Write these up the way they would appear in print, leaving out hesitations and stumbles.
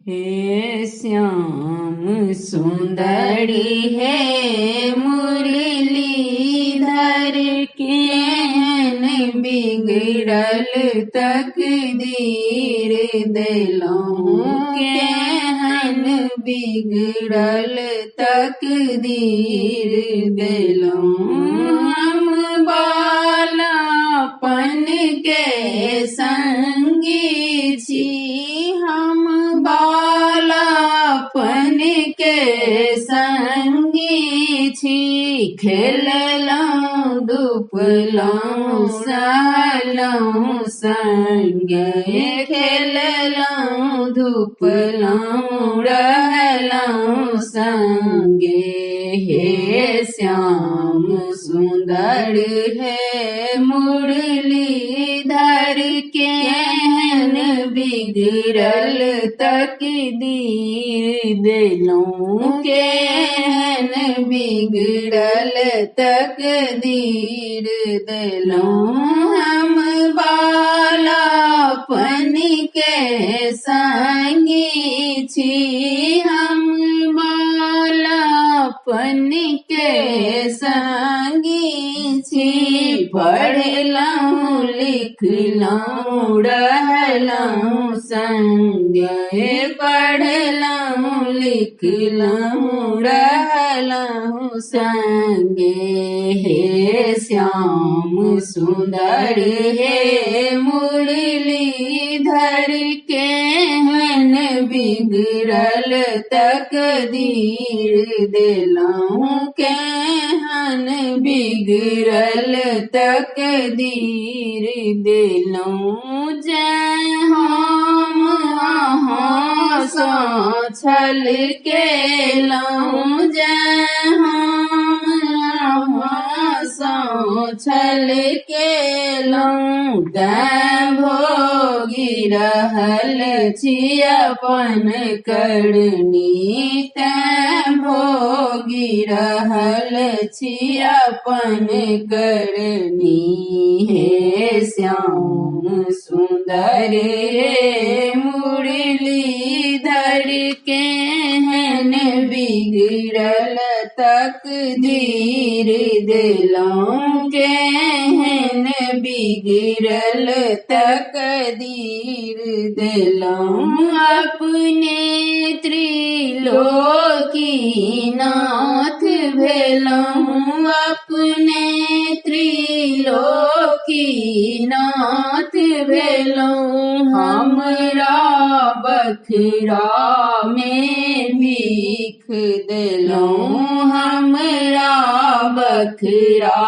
हे श्याम सुंदर हे मुरलीधर, केहन बिगड़ल तकदीर देलहुँ, केहन बिगड़ल तकदीर देलहुँ। हम बालापन के संगी छी, हम बालापन के संगी छी। खेललहुँ धुपलहुँ सहलहुँ संगे, खेललहुँ धुपलहुँ रहलहुँ संगे। हे श्याम सुंदर हे मुरलीधर, केहन बिगड़ल तकदीर देलहुँ, केहन बिगड़ल तकदीर देलहुँ। हम बालापन के संगी छी, हम बालापन के संगी छी। पढ़लहुँ लिखलहुँ रहलहुँ संगे, पढ़लहुँ लिखलहुँ रहलहुँ संगे। हे श्याम सुंदर हे मुरलीधर, केहन बिगड़ल तकदीर देलहुँ, केहन बिगड़ल तकदीर देलहुँ। जँ हम अहाँसँ छल केलहुँ, जँ हम अहाँसँ छल केलहुँ, तैं भोगि रहल छी अपन करनी, तैं भोगि रहल छी अपन करनी। हे श्याम सुंदर हे मुरलीधर, केहन बिगड़ल तकदीर देलहुँ, केहन बिगड़ल तकदीर देलहुँ। अपने त्रिलोकीनाथ भेलहुँ, अपने त्रिलोकीनाथ भेलहुँ। हमरा बखरा मे भीख देलहुँ, हमरा बखरा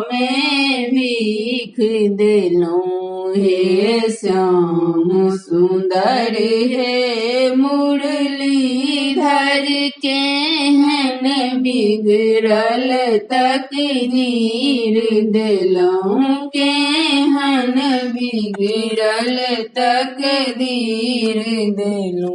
मे भीख देलहुँ। हे श्याम सुंदर हे मुरलीधर, केहन बिगड़ल तकदीर देलहुँ, केहन बिगड़ल तकदीर देलहुँ।